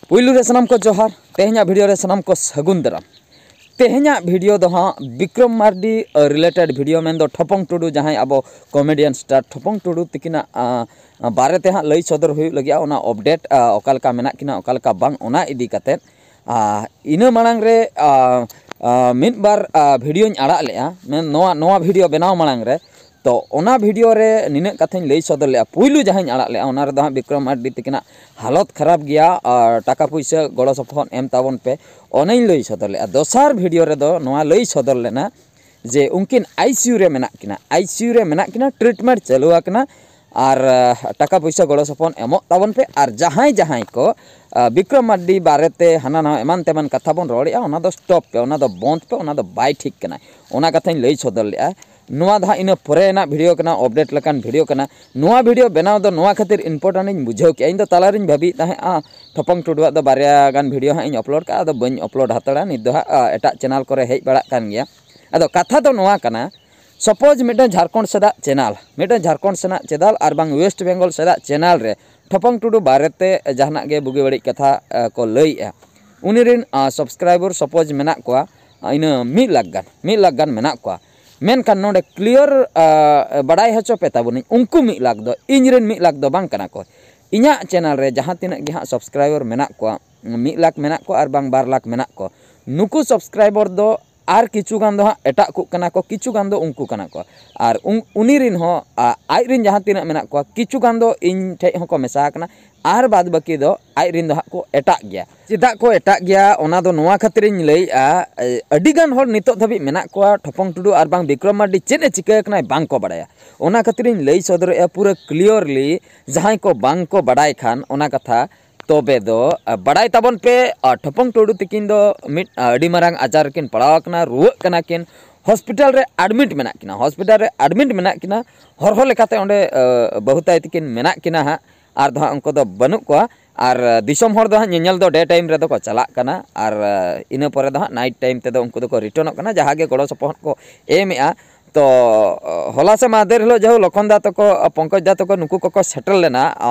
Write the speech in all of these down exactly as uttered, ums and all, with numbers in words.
ᱯᱩᱭᱞᱩ ᱨᱮ ᱥᱟᱱᱟᱢ ᱠᱚ ᱡᱚᱦᱟᱨ, ᱛᱮᱦᱮᱧᱟᱜ ᱵᱷᱤᱰᱤᱭᱳ ᱨᱮ ᱥᱟᱱᱟᱢ ᱠᱚ ᱥᱟᱹᱜᱩᱱ ᱫᱟᱨᱟᱢ᱾ ᱛᱮᱦᱮᱧᱟᱜ ᱵᱷᱤᱰᱤᱭᱳ ᱫᱚ ᱦᱟᱸᱜ ᱵᱤᱠᱨᱚᱢ ᱢᱟᱨᱰᱤ ᱨᱤᱞᱮᱴᱮᱰ ᱵᱷᱤᱰᱤᱭᱳ, ᱢᱮᱱᱫᱚ ᱴᱷᱚᱯᱚᱝ ᱴᱩᱰᱩ, ᱡᱟᱦᱟᱸᱭ ᱟᱵᱚ ᱠᱚᱢᱮᱰᱤᱭᱟᱱ ᱥᱴᱟᱨ ᱴᱷᱚᱯᱚᱝ ᱴᱩᱰᱩ ᱛᱤᱠᱤᱱᱟᱜ ᱵᱟᱨᱮᱛᱮ ᱦᱟᱸᱜ ᱞᱟᱹᱭ ᱥᱚᱫᱚᱨ ᱦᱩᱭᱩᱜ ᱞᱟᱹᱜᱤᱫ, ᱚᱱᱟ ᱟᱯᱰᱮᱴ ᱚᱠᱟ ᱞᱮᱠᱟ ᱢᱮᱱᱟᱜ ᱠᱤᱱᱟ, ᱚᱠᱟ ᱞᱮᱠᱟ ᱵᱟᱝ, ᱚᱱᱟ ᱤᱫᱤ ᱠᱟᱛᱮᱫ᱾ ᱤᱱᱟᱹ ᱢᱟᱲᱟᱝ ᱨᱮ ᱢᱤᱫ ᱵᱟᱨ ᱵᱷᱤᱰᱤᱭᱳᱧ ᱟᱲᱟᱜ ᱞᱮᱜᱼᱟ, ᱢᱮᱱ ᱱᱚᱣᱟ ᱱᱚᱣᱟ ᱵᱷᱤᱰᱤᱭᱳ ᱵᱮᱱᱟᱣ ᱢᱟᱲᱟᱝ ᱨᱮ᱾ ᱛᱚ ᱚᱱᱟ ᱵᱷᱤᱰᱤᱭᱳ ᱨᱮ ᱱᱤᱱᱟᱹᱜ ᱠᱟᱛᱷᱟᱧ ᱞᱟᱹᱭ ᱥᱚᱫᱚᱨ ᱞᱮᱜᱼᱟ, ᱯᱩᱭᱞᱩ ᱡᱟᱦᱟᱸᱧ ᱟᱲᱟᱜ ᱞᱮᱜᱼᱟ, ᱚᱱᱟ ᱨᱮᱫᱚ ᱦᱟᱸᱜ ᱵᱤᱠᱨᱚᱢ ᱢᱟᱨᱰᱤ ᱛᱤᱠᱤᱱᱟᱜ ᱦᱟᱞᱚᱛ ᱠᱷᱟᱨᱟᱯ ᱜᱮᱭᱟ, ᱟᱨ ᱴᱟᱠᱟ ᱯᱩᱭᱥᱟᱹ ᱜᱚᱲᱚ ᱥᱚᱯᱚᱦᱚᱫ ᱮᱢ ᱛᱟᱵᱚᱱ ᱯᱮ, ᱚᱱᱟᱧ ᱞᱟᱹᱭ ᱥᱚᱫᱚᱨ ᱞᱮᱜᱼᱟ᱾ ᱫᱚᱥᱟᱨ ᱵᱷᱤᱰᱤᱭᱳ ᱨᱮᱫᱚ ᱱᱚᱣᱟ ᱞᱟᱹᱭ ᱥᱚᱫᱚᱨ ᱞᱮᱱᱟ ᱡᱮ ᱩᱱᱠᱤᱱ ᱟᱭᱥᱤᱭᱩ ᱨᱮ ᱢᱮᱱᱟᱜ ᱠᱤᱱᱟ, ᱟᱭᱥᱤᱭᱩ ᱨᱮ ᱢᱮᱱᱟᱜ ᱠᱤᱱᱟ, ᱴᱨᱤᱴᱢᱮᱱᱴ ᱪᱟᱹᱞᱩ ᱟᱠᱟᱱᱟ, ᱟᱨ ᱴᱟᱠᱟ ᱯᱩᱭᱥᱟᱹ ᱜᱚᱲᱚ ᱥᱚᱯᱚᱦᱚᱫ ᱮᱢᱚᱜ ᱛᱟᱵᱚᱱ ᱯᱮ, ᱟᱨ ᱡᱟᱦᱟᱸᱭ ᱡᱟᱦᱟᱸᱭ ᱠᱚ ᱵᱤᱠᱨᱚᱢ ᱢᱟᱨᱰᱤ ᱵᱟᱨᱮᱛᱮ ᱦᱟᱱᱟ ᱱᱟᱣᱟ ᱮᱢᱟᱱ ᱛᱮᱢᱟᱱ ᱠᱟᱛᱷᱟ ᱵᱚᱱ ᱨᱚᱲᱮᱜᱼᱟ, ᱚᱱᱟ ᱫᱚ ᱥᱴᱚᱯ ᱯᱮ, ᱚᱱᱟ ᱫᱚ ᱵᱚᱱᱫ ᱯᱮ, ᱚᱱᱟ ᱫᱚ ᱵᱟᱭ ᱴᱷᱤᱠ ᱠᱟᱱᱟ᱾ ᱚᱱᱟ ᱠᱟᱛᱷᱟᱧ ᱞᱟᱹᱭ ᱥᱚᱫᱚᱨ ᱞᱮᱜᱼᱟ᱾ ᱱᱚᱣᱟ ᱫᱚ ᱦᱟᱸᱜ ᱤᱱᱟᱹ ᱯᱚᱨᱮ ᱨᱮᱱᱟᱜ ᱵᱷᱤᱰᱤᱭᱳ ᱠᱟᱱᱟ, ᱟᱯᱰᱮᱴ ᱞᱮᱠᱟᱱ ᱵᱷᱤᱰᱤᱭᱳ ᱠᱟᱱᱟ᱾ ᱱᱚᱣᱟ ᱵᱷᱤᱰᱤᱭᱳ ᱵᱮᱱᱟᱣ ᱫᱚ ᱱᱚᱣᱟ ᱠᱷᱟᱹᱛᱤᱨ ᱤᱢᱯᱚᱨᱴᱮᱱᱴ ᱤᱧ ᱵᱩᱡᱷᱟᱹᱣ ᱠᱮᱜᱼᱟ, ᱤᱧ ᱫᱚ ᱛᱟᱞᱟᱨᱤᱧ ᱵᱷᱟᱹᱵᱤᱭᱮᱫ ᱛᱟᱦᱮᱸᱜᱼᱟ ᱴᱷᱚᱯᱚᱝ ᱴᱩᱰᱩᱣᱟᱜ ᱫᱚ ᱵᱟᱨᱭᱟ ᱜᱟᱱ ᱵᱷᱤᱰᱤᱭᱳ ᱦᱟᱸᱜ ᱤᱧ ᱟᱯᱞᱳᱰ ᱠᱟᱜᱼᱟ, ᱟᱫᱚ ᱵᱟᱹᱧ ᱟᱯᱞᱳᱰ ᱦᱟᱛᱟᱲᱟ᱾ ᱱᱤᱛ ᱫᱚ ᱦᱟᱸᱜ ᱮᱴᱟᱜ ᱪᱮᱱᱮᱞ ᱠᱚᱨᱮ ᱦᱮᱡ ᱵᱟᱲᱟᱜ ᱠᱟᱱ ᱜᱮᱭᱟ᱾ ᱟᱫᱚ ᱠᱟᱛᱷᱟ ᱫᱚ ᱱᱚᱣᱟ ᱠᱟᱱᱟ, ᱥᱟᱯᱳᱡᱽ ᱢᱤᱫᱴᱟᱝ ᱡᱷᱟᱲᱠᱷᱚᱸᱰ ᱥᱮᱱᱟᱜ ᱪᱮᱱᱮᱞ, ᱢᱤᱫᱴᱟᱝ ᱡᱷᱟᱲᱠᱷᱚᱸᱰ ᱥᱮᱱᱟᱜ ᱪᱮᱱᱮᱞ ᱟᱨ ᱵᱟᱝ ᱳᱭᱮᱥᱴ ᱵᱮᱝᱜᱚᱞ ᱥᱮᱱᱟᱜ ᱪᱮᱱᱮᱞ ᱨᱮ ᱴᱷᱚᱯᱚᱝ ᱴᱩᱰᱩ ᱵᱟᱨᱮᱛᱮ ᱡᱟᱦᱟᱱᱟᱜ ᱜᱮ ᱵᱩᱜᱤ ᱵᱟᱹᱲᱤᱡ ᱠᱟᱛᱷᱟ ᱠᱚ ᱞᱟᱹᱭᱮᱜᱼᱟ, ᱩᱱᱤ ᱨᱮᱱ ᱥᱟᱵᱥᱠᱨᱟᱭᱵᱟᱨ ᱥᱟᱯᱳᱡᱽ ᱢᱮᱱᱟᱜ ᱠᱚᱣᱟ ᱤᱱᱟᱹ ᱢᱤᱫ ᱞᱟᱠᱷ ᱜᱟᱱ, ᱢᱤᱫ ᱞᱟᱠᱷ ᱜᱟᱱ ᱢᱮᱱᱟᱜ ᱠᱚᱣᱟ᱾ ᱢᱮᱱᱠᱷᱟᱱ ᱱᱚᱰᱮ ᱠᱞᱤᱭᱟᱨ ᱵᱟᱰᱟᱭ ᱦᱚᱪᱚ ᱯᱮ ᱛᱟᱵᱚᱱᱟᱹᱧ, ᱩᱱᱠᱩ ᱢᱤᱫ ᱞᱟᱠᱷ ᱫᱚ ᱤᱧ ᱨᱮᱱ ᱢᱤᱫ ᱞᱟᱠᱷ ᱫᱚ ᱵᱟᱝ ᱠᱟᱱᱟ ᱠᱚ᱾ ᱤᱧᱟᱹᱜ ᱪᱮᱱᱮᱞ ᱨᱮ ᱡᱟᱦᱟᱸ ᱛᱤᱱᱟᱹᱜ ᱜᱮ ᱦᱟᱸᱜ ᱥᱟᱵᱥᱠᱨᱟᱭᱵᱟᱨ ᱢᱮᱱᱟᱜ ᱠᱚᱣᱟ, ᱢᱤᱫ ᱞᱟᱠᱷ ᱢᱮᱱᱟᱜ ᱠᱚᱣᱟ ᱟᱨ ᱵᱟᱝ ᱵᱟᱨ ᱞᱟᱠᱷ ᱢᱮᱱᱟᱜ ᱠᱚᱣᱟ, ᱱᱩᱠᱩ ᱥᱟᱵᱥᱠᱨᱟᱭᱵᱟᱨ ᱫᱚ ᱟᱨ ᱠᱤᱪᱷᱩ ᱜᱟᱱ ᱫᱚ ᱦᱟᱸᱜ ᱮᱴᱟᱜ ᱠᱚ ᱠᱟᱱᱟ ᱠᱚ, ᱠᱤᱪᱷᱩ ᱜᱟᱱ ᱫᱚ ᱩᱱᱠᱩ ᱠᱟᱱᱟ ᱠᱚ᱾ ᱟᱨ ᱩᱱ- ᱩᱱᱤ ᱨᱮᱱ ᱦᱚᱸ ᱟᱡ ᱨᱮᱱ ᱡᱟᱦᱟᱸ ᱛᱤᱱᱟᱹᱜ ᱢᱮᱱᱟᱜ ᱠᱚᱣᱟ, ᱠᱤᱪᱷᱩ ᱜᱟᱱ ᱫᱚ ᱤᱧ ᱴᱷᱮᱡ ᱦᱚᱸᱠᱚ ᱢᱮᱥᱟ ᱟᱠᱟᱱᱟ, ᱟᱨ ᱵᱟᱫ ᱵᱟᱹᱠᱤ ᱫᱚ ᱟᱡ ᱨᱮᱱ ᱫᱚ ᱦᱟᱸᱜ ᱠᱚ ᱮᱴᱟᱜ ᱜᱮᱭᱟ᱾ ᱪᱮᱫᱟᱜ ᱠᱚ ᱮᱴᱟᱜ ᱜᱮᱭᱟ, ᱚᱱᱟ ᱫᱚ ᱱᱚᱣᱟ ᱠᱷᱟᱹᱛᱤᱨᱤᱧ ᱞᱟᱹᱭᱮᱜᱼᱟ, ᱟᱹᱰᱤ ᱜᱟᱱ ᱦᱚᱲ ᱱᱤᱛᱚᱜ ᱫᱷᱟᱹᱵᱤᱡ ᱢᱮᱱᱟᱜ ᱠᱚᱣᱟ, ᱴᱷᱚᱯᱚᱝ ᱴᱩᱰᱩ ᱟᱨ ᱵᱟᱝ ᱵᱤᱠᱨᱚᱢ ᱢᱟᱨᱰᱤ ᱪᱮᱫ ᱮ ᱪᱤᱠᱟᱹ ᱟᱠᱟᱱᱟᱭ ᱵᱟᱝ ᱠᱚ ᱵᱟᱲᱟᱭᱟ᱾ ᱚᱱᱟ ᱠᱷᱟᱹᱛᱤᱨᱤᱧ ᱞᱟᱹᱭ ᱥᱚᱫᱚᱨᱮᱜᱼᱟ ᱯᱩᱨᱟᱹ ᱠᱞᱤᱭᱟᱨᱞᱤ, ᱡᱟᱦᱟᱸᱭ ᱠᱚ ᱵᱟᱝ ᱠᱚ ᱵᱟᱰᱟᱭ ᱠᱷᱟᱱ ᱚᱱᱟ ᱠᱟᱛᱷᱟ, ᱛᱚᱵᱮ ᱫᱚ ᱵᱟᱰᱟᱭ ᱛᱟᱵᱚᱱ ᱯᱮ, ᱴᱷᱚᱯᱚᱝ ᱴᱩᱰᱩ ᱛᱤᱠᱤᱱ ᱫᱚ ᱢᱤᱫ ᱟᱹᱰᱤ ᱢᱟᱨᱟᱝ ᱟᱡᱟᱨ ᱨᱮᱠᱤᱱ ᱯᱟᱲᱟᱣ ᱟᱠᱟᱱᱟ, ᱨᱩᱣᱟᱹᱜ ᱠᱟᱱᱟ ᱠᱤᱱ, ᱦᱚᱥᱯᱤᱴᱟᱞ ᱨᱮ ᱮᱰᱢᱤᱴ ᱢᱮᱱᱟᱜ ᱠᱤᱱᱟ, ᱦᱚᱥᱯᱤᱴᱟᱞ ᱨᱮ ᱮᱰᱢᱤᱴ ᱢᱮᱱᱟᱜ ᱠᱤᱱᱟ᱾ ᱦᱚᱨᱦᱚ ᱞᱮᱠᱟᱛᱮ ᱚᱸᱰᱮ ᱵᱟᱹᱦᱩ ᱛᱟᱭ ᱛᱤᱠᱤᱱ ᱢᱮᱱᱟᱜ ᱠᱤᱱᱟ ᱦᱟᱸᱜ, ᱟᱨ ᱫᱚ ᱦᱟᱸᱜ ᱩᱱᱠᱩ ᱫᱚ ᱵᱟᱹᱱᱩᱜ ᱠᱚᱣᱟ᱾ ᱟᱨ ᱫᱤᱥᱚᱢ ᱦᱚᱲ ᱫᱚ ᱦᱟᱸᱜ ᱧᱮᱧᱮᱞ ᱫᱚ ᱰᱮ ᱴᱟᱭᱤᱢ ᱨᱮᱫᱚ ᱠᱚ ᱪᱟᱞᱟᱜ ᱠᱟᱱᱟ, ᱟᱨ ᱤᱱᱟᱹ ᱯᱚᱨᱮ ᱫᱚ ᱦᱟᱸᱜ ᱱᱟᱭᱤᱴ ᱴᱟᱭᱤᱢ ᱛᱮᱫᱚ ᱩᱱᱠᱩ ᱫᱚᱠᱚ ᱨᱤᱴᱟᱨᱱᱚᱜ ᱠᱟᱱᱟ᱾ ᱡᱟᱦᱟᱸ ᱜᱮ ᱜᱚᱲᱚ ᱥᱚᱯᱚᱦᱚᱫ ᱠᱚ ᱮᱢᱮᱜᱼᱟ, ᱛᱚ ᱦᱚᱞᱟ ᱥᱮ ᱢᱟᱦᱫᱮᱨ ᱦᱤᱞᱳᱜ ᱡᱟᱦᱳ ᱞᱚᱠᱷᱚᱱ ᱫᱟ ᱛᱟᱠᱚ, ᱯᱚᱝᱠᱚᱡᱽ ᱫᱟ ᱛᱟᱠᱚ, ᱱᱩᱠᱩ ᱠᱚᱠᱚ ᱥᱮᱴᱮᱨ ᱞᱮᱱᱟ,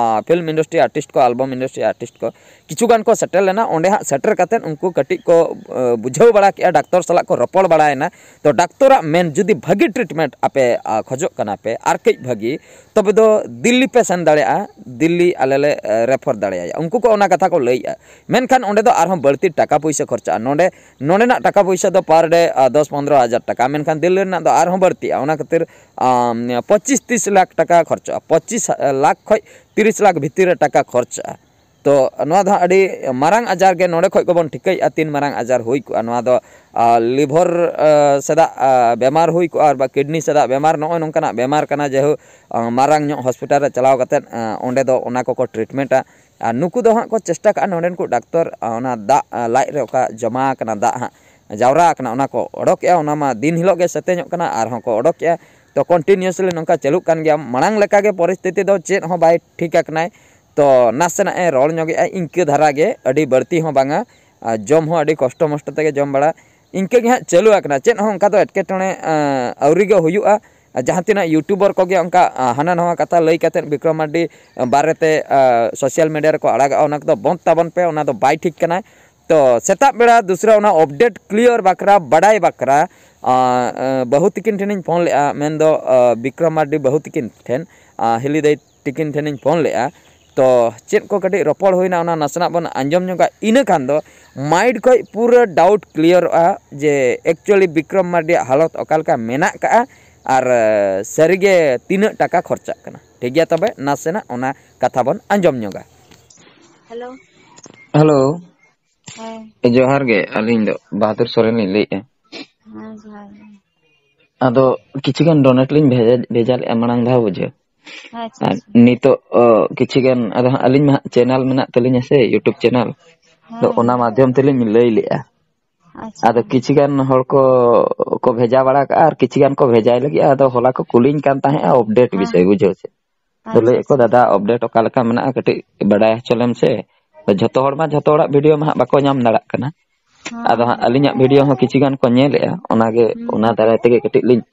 ᱯᱷᱤᱞᱢ ᱤᱱᱰᱟᱥᱴᱨᱤ ᱟᱨᱴᱤᱥᱴ ᱠᱚ, ᱟᱞᱵᱟᱢ ᱤᱱᱰᱟᱥᱴᱨᱤ ᱟᱨᱴᱤᱥᱴ ᱠᱚ ᱠᱤᱪᱷᱩ ᱜᱟᱱ ᱠᱚ ᱥᱮᱴᱮᱨ ᱞᱮᱱᱟ᱾ ᱚᱸᱰᱮ ᱦᱟᱸᱜ ᱥᱮᱴᱮᱨ ᱠᱟᱛᱮᱫ ᱩᱱᱠᱩ ᱠᱟᱹᱴᱤᱡ ᱠᱚ ᱵᱩᱡᱷᱟᱹᱣ ᱵᱟᱲᱟ ᱠᱮᱜᱼᱟ, ᱰᱟᱠᱛᱚᱨ ᱥᱟᱞᱟᱜ ᱠᱚ ᱨᱚᱯᱚᱲ ᱵᱟᱲᱟᱭᱮᱱᱟ᱾ ᱛᱚ ᱰᱟᱠᱛᱚᱨᱟᱜ ᱢᱮᱱ, ᱡᱩᱫᱤ ᱵᱷᱟᱹᱜᱤ ᱴᱨᱤᱴᱢᱮᱱᱴ ᱟᱯᱮ ᱠᱷᱚᱡᱚᱜ ᱠᱟᱱᱟ ᱯᱮ ᱟᱨ ᱠᱟᱹᱡ ᱵᱷᱟᱹᱜᱤ, ᱛᱚᱵᱮ ᱫᱚ ᱫᱤᱞᱞᱤ ᱯᱮ ᱥᱮᱱ ᱫᱟᱲᱮᱭᱟᱜᱼᱟ, ᱫᱤᱞᱞᱤ ᱟᱞᱮ ᱞᱮ ᱨᱮᱯᱷᱟᱨ ᱫᱟᱲᱮᱭᱟᱭᱟ, ᱩᱱᱠᱩ ᱠᱚ ᱚᱱᱟ ᱠᱟᱛᱷᱟ ᱠᱚ ᱞᱟᱹᱭᱮᱜᱼᱟ᱾ ᱢᱮᱱᱠᱷᱟᱱ ᱚᱸᱰᱮ ᱫᱚ ᱟᱨᱦᱚᱸ ᱵᱟᱹᱲᱛᱤ ᱴᱟᱠᱟ ᱯᱩᱭᱥᱟᱹ ᱠᱷᱚᱨᱪᱟᱜᱼᱟ᱾ ᱱᱚᱸᱰᱮ ᱱᱚᱸᱰᱮᱱᱟᱜ ᱴᱟᱠᱟ ᱯᱩᱭᱥᱟᱹ ᱫᱚ ᱯᱟᱨ ᱰᱮ ᱫᱚᱥ ᱯᱚᱱᱨᱚ ᱦᱟᱡᱟᱨ ᱴᱟᱠᱟ, ᱢᱮᱱᱠᱷᱟᱱ ᱫᱤᱞᱞᱤ ᱨᱮᱱᱟᱜ ᱫᱚ ᱟᱨᱦᱚᱸ ᱵᱟᱹᱲᱛᱤᱜᱼᱟ᱾ ᱚᱱᱟ ᱠᱷᱟᱹᱛᱤᱨ ᱯᱚᱸᱪᱤᱥ ᱛᱤᱥ ᱞᱟᱠᱷ ᱴᱟᱠᱟ ᱠᱷᱚᱨᱪᱟᱜᱼᱟ, ᱯᱚᱸᱪᱤᱥ ᱞᱟᱠᱷ ᱠᱷᱚᱱ ᱛᱤᱨᱤᱥ ᱞᱟᱠᱷ ᱵᱷᱤᱛᱤᱨ ᱨᱮ ᱴᱟᱠᱟ ᱠᱷᱚᱨᱪᱟᱜᱼᱟ᱾ ᱛᱚ ᱱᱚᱣᱟ ᱫᱚ ᱦᱟᱸᱜ ᱟᱹᱰᱤ ᱢᱟᱨᱟᱝ ᱟᱡᱟᱨ ᱜᱮ, ᱱᱚᱸᱰᱮ ᱠᱷᱚᱱ ᱜᱮᱵᱚᱱ ᱴᱷᱤᱠᱟᱹᱭᱮᱫᱼᱟ ᱛᱤᱱ ᱢᱟᱨᱟᱝ ᱟᱡᱟᱨ ᱦᱩᱭ ᱠᱚᱜᱼᱟ᱾ ᱱᱚᱣᱟ ᱫᱚ ᱞᱤᱵᱷᱚᱨ ᱥᱮᱫᱟᱜ ᱵᱮᱢᱟᱨ ᱦᱩᱭ ᱠᱚᱜᱼᱟ, ᱟᱨ ᱵᱟ ᱠᱤᱰᱱᱤ ᱥᱮᱫᱟᱜ ᱵᱮᱢᱟᱨ, ᱱᱚᱜᱼᱚᱭ ᱱᱚᱝᱠᱟᱱᱟᱜ ᱵᱮᱢᱟᱨ ᱠᱟᱱᱟ᱾ ᱡᱟᱭᱦᱳᱠ, ᱢᱟᱨᱟᱝ ᱧᱚᱜ ᱦᱚᱥᱯᱤᱴᱟᱞ ᱨᱮ ᱪᱟᱞᱟᱣ ᱠᱟᱛᱮᱫ ᱚᱸᱰᱮ ᱫᱚ ᱚᱱᱟ ᱠᱚᱠᱚ ᱴᱨᱤᱴᱢᱮᱱᱴᱟ᱾ ᱟᱨ ᱱᱩᱠᱩ ᱫᱚ ᱦᱟᱸᱜ ᱠᱚ ᱪᱮᱥᱴᱟ ᱠᱟᱜᱼᱟ, ᱱᱚᱸᱰᱮᱱ ᱠᱚ ᱰᱟᱠᱛᱚᱨ ᱚᱱᱟ ᱫᱟᱜ ᱞᱟᱡ ᱨᱮ ᱚᱠᱟ ᱡᱚᱢᱟ ᱟᱠᱟᱱᱟ, ᱫᱟᱜ ᱦᱟᱸᱜ ᱡᱟᱣᱨᱟ ᱟᱠᱟᱱᱟ, ᱚᱱᱟ ᱠᱚ ᱚᱰᱚᱠᱮᱜᱼᱟ᱾ ᱚᱱᱟ ᱢᱟ ᱫᱤᱱ ᱦᱤᱞᱳᱜ ᱜᱮ ᱥᱮᱛᱮᱧᱚᱜ ᱠᱟᱱᱟ, ᱟᱨᱦᱚᱸ ᱠᱚ ᱚᱰᱚᱠᱮᱜᱼᱟ᱾ ᱛᱚ ᱠᱚᱱᱴᱤᱱᱤᱭᱩᱥᱞᱤ ᱱᱚᱝᱠᱟ ᱪᱟᱹᱞᱩᱜ ᱠᱟᱱ ᱜᱮᱭᱟ᱾ ᱢᱟᱲᱟᱝ ᱞᱮᱠᱟᱜᱮ ᱯᱚᱨᱤᱥᱛᱷᱤᱛᱤ ᱫᱚ ᱪᱮᱫ ᱦᱚᱸ ᱵᱟᱭ ᱴᱷᱤᱠ ᱟᱠᱟᱱᱟᱭ᱾ ᱛᱚ ᱱᱟᱥᱮᱱᱟᱜ ᱮ ᱨᱚᱲ ᱧᱚᱜᱮᱜᱼᱟ, ᱤᱱᱠᱟᱹ ᱫᱷᱟᱨᱟ ᱜᱮ, ᱟᱹᱰᱤ ᱵᱟᱹᱲᱛᱤ ᱦᱚᱸ ᱵᱟᱝᱟ, ᱟᱨ ᱡᱚᱢ ᱦᱚᱸ ᱟᱹᱰᱤ ᱠᱚᱥᱴᱚ ᱢᱚᱥᱴᱚ ᱛᱮᱜᱮ ᱡᱚᱢ ᱵᱟᱲᱟ, ᱤᱱᱠᱟᱹ ᱜᱮ ᱦᱟᱸᱜ ᱪᱟᱹᱞᱩ ᱟᱠᱟᱱᱟ᱾ ᱪᱮᱫ ᱦᱚᱸ ᱚᱱᱠᱟ ᱫᱚ ᱮᱴᱠᱮᱴᱚᱬᱮ ᱟᱹᱣᱨᱤ ᱜᱮ ᱦᱩᱭᱩᱜᱼᱟ᱾ ᱟᱨ ᱡᱟᱦᱟᱸ ᱛᱤᱱᱟᱹᱜ ᱭᱩᱴᱩᱵᱟᱨ ᱠᱚᱜᱮ ᱚᱱᱠᱟ ᱦᱟᱱᱟ ᱱᱟᱣᱟ ᱠᱟᱛᱷᱟ ᱞᱟᱹᱭ ᱠᱟᱛᱮᱫ ᱵᱤᱠᱨᱚᱢ ᱢᱟᱨᱰᱤ ᱵᱟᱨᱮᱛᱮ ᱥᱳᱥᱟᱞ ᱢᱤᱰᱤᱭᱟ ᱨᱮᱠᱚ ᱟᱲᱟᱜᱟ, ᱚᱱᱟ ᱠᱚᱫᱚ ᱵᱚᱱᱫ ᱛᱟᱵᱚᱱ ᱯᱮ, ᱚᱱᱟ ᱫᱚ ᱵᱟᱭ ᱴᱷᱤᱠ ᱠᱟᱱᱟ᱾ ᱛᱚ ᱥᱮᱛᱟᱜ ᱵᱮᱲᱟ ᱫᱩᱥᱨᱟ ᱚᱱᱟ ᱟᱯᱰᱮᱴ ᱠᱞᱤᱭᱟᱨ ᱵᱟᱠᱷᱨᱟ, ᱵᱟᱰᱟᱭ ᱵᱟᱠᱷᱨᱟ ᱵᱟᱹᱦᱩ ᱛᱤᱠᱤᱱ ᱴᱷᱮᱱᱤᱧ ᱯᱷᱳᱱ ᱞᱮᱫᱼᱟ, ᱢᱮᱱᱫᱚ ᱵᱤᱠᱨᱚᱢ ᱢᱟᱨᱰᱤ ᱵᱟᱹᱦᱩ ᱛᱤᱠᱤᱱ ᱴᱷᱮᱱ, ᱦᱤᱞᱤ ᱫᱟᱹᱭ ᱛᱤᱠᱤᱱ ᱴᱷᱮᱱᱤᱧ ᱯᱷᱳᱱ ᱞᱮᱫᱼᱟ᱾ ᱛᱚ ᱪᱮᱫ ᱠᱚ ᱠᱟᱹᱴᱤᱡ ᱨᱚᱯᱚᱲ ᱦᱩᱭᱱᱟ, ᱚᱱᱟ ᱱᱟᱥᱮᱱᱟᱜ ᱵᱚᱱ ᱟᱸᱡᱚᱢ ᱧᱚᱜᱟ᱾ ᱤᱱᱟᱹ ᱠᱷᱟᱱ ᱫᱚ ᱢᱟᱭᱤᱱᱰ ᱠᱷᱚᱡ ᱯᱩᱨᱟᱹ ᱰᱟᱣᱩᱴ ᱠᱞᱤᱭᱟᱨᱚᱜᱼᱟ ᱡᱮ ᱮᱠᱪᱩᱭᱮᱞᱤ ᱵᱤᱠᱨᱚᱢ ᱢᱟᱨᱰᱤᱭᱟᱜ ᱦᱟᱞᱚᱛ ᱚᱠᱟ ᱞᱮᱠᱟ ᱢᱮᱱᱟᱜ ᱠᱟᱜᱼᱟ ᱟᱨ ᱥᱟᱹᱨᱤᱜᱮ ᱛᱤᱱᱟᱹᱜ ᱴᱟᱠᱟ ᱠᱷᱚᱨᱪᱟᱜ ᱠᱟᱱᱟ᱾ ᱴᱷᱤᱠ ᱜᱮᱭᱟ, ᱛᱚᱵᱮ ᱱᱟᱥᱮᱱᱟᱜ ᱚᱱᱟ ᱠᱟᱛᱷᱟ ᱵᱚᱱ ᱟᱸᱡᱚᱢ ᱧᱚᱜᱟ᱾ ᱦᱮᱞᱳ᱾ ᱦᱮᱞᱳ᱾ ᱦᱮᱸ᱾ ᱡᱚᱦᱟᱨ ᱜᱮ, ᱟᱹᱞᱤᱧ ᱫᱚ ᱵᱟᱦᱟᱫᱩᱨ ᱥᱚᱨᱮᱱ ᱞᱤᱧ ᱞᱟᱹᱭᱮᱫᱼᱟ᱾ ᱦᱮᱸ, ᱡᱚᱦᱟᱨ ᱜᱮ᱾ ᱟᱫᱚ ᱠᱤᱪᱷᱩ ᱜᱟᱱ ᱰᱚᱱᱮᱴ ᱞᱤᱧ ᱵᱷᱮᱡᱟ, ᱵᱷᱮᱡᱟ ᱞᱮᱫᱼᱟ ᱢᱟᱲᱟᱝ ᱫᱷᱟᱣ, ᱵᱩᱡᱷᱟᱹᱣ᱾ ᱟᱪᱪᱷᱟ, ᱟᱨ ᱟᱪᱪᱷᱟ᱾ ᱱᱤᱛᱚᱜ, ᱚ, ᱠᱤᱪᱷᱩ ᱜᱟᱱ, ᱟᱫᱚ ᱦᱟᱸᱜ ᱟᱹᱞᱤᱧ ᱢᱟ ᱦᱟᱸᱜ ᱪᱮᱱᱮᱞ ᱢᱮᱱᱟᱜ ᱛᱟᱹᱞᱤᱧᱟ ᱥᱮ, ᱭᱩᱴᱩᱵᱽ ᱪᱮᱱᱮᱞ᱾ ᱟᱫᱚ ᱦᱮᱸ, ᱚᱱᱟ ᱦᱮᱸ᱾ ᱢᱟᱫᱽᱫᱷᱚᱢ ᱛᱮᱞᱤᱧ ᱞᱟᱹᱭ ᱞᱮᱫᱼᱟ᱾ ᱟᱪᱪᱷᱟ᱾ ᱟᱫᱚ ᱠᱤᱪᱷᱩ ᱜᱟᱱ ᱦᱚᱲ ᱠᱚ, ᱠᱚ ᱵᱷᱮᱡᱟ ᱵᱟᱲᱟ ᱠᱟᱜᱼᱟ ᱟᱨ ᱠᱤᱪᱷᱩ ᱜᱟᱱ ᱠᱚ ᱵᱷᱮᱡᱟᱭ ᱞᱟᱹᱜᱤᱫ᱾ ᱟᱫᱚ ᱦᱚᱞᱟ ᱠᱚ ᱠᱩᱞᱤᱧ ᱠᱟᱱ ᱛᱟᱦᱮᱸᱜᱼᱟ ᱟᱯᱰᱮᱴ ᱦᱮᱸ᱾ ᱵᱤᱥᱚᱭ, ᱵᱩᱡᱷᱟᱹᱣ ᱥᱮ᱾ ᱟᱫᱚ ᱟᱪᱪᱷᱟ, ᱞᱟᱹᱭᱮᱫ ᱠᱚ, ᱟᱪᱪᱷᱟ᱾ "ᱫᱟᱫᱟ, ᱟᱯᱰᱮᱴ ᱚᱠᱟ ᱞᱮᱠᱟ ᱢᱮᱱᱟᱜᱼᱟ, ᱠᱟᱹᱴᱤᱡ ᱵᱟᱰᱟᱭ ᱦᱚᱪᱚ ᱞᱮᱢ ᱥᱮ᱾" ᱟᱫᱚ ᱡᱷᱚᱛᱚ ᱦᱚᱲ ᱢᱟ ᱡᱷᱚᱛᱚ ᱦᱚᱲᱟᱜ ᱵᱷᱤᱰᱤᱭᱳ ᱢᱟ ᱦᱟᱸᱜ ᱵᱟᱠᱚ ᱧᱟᱢ ᱫᱟᱲᱮᱭᱟᱜ ᱠᱟᱱᱟ᱾ ᱦᱮᱸ, ᱟᱫᱚ ᱦᱟᱸᱜ ᱦᱮᱸ᱾ ᱟᱹᱞᱤᱧᱟᱜ ᱵᱷᱤᱰᱤᱭᱳ ᱦᱚᱸ ᱠᱤᱪᱷᱩ ᱜᱟᱱ ᱠᱚ ᱧᱮᱞᱮᱜᱼᱟ, ᱚᱱᱟᱜᱮ ᱦᱩᱸ, ᱚᱱᱟ ᱦᱩᱸ᱾ ᱫᱟᱨᱟᱭ ᱛᱮᱜᱮ ᱠᱟᱹᱴᱤᱡ ᱞᱤᱧ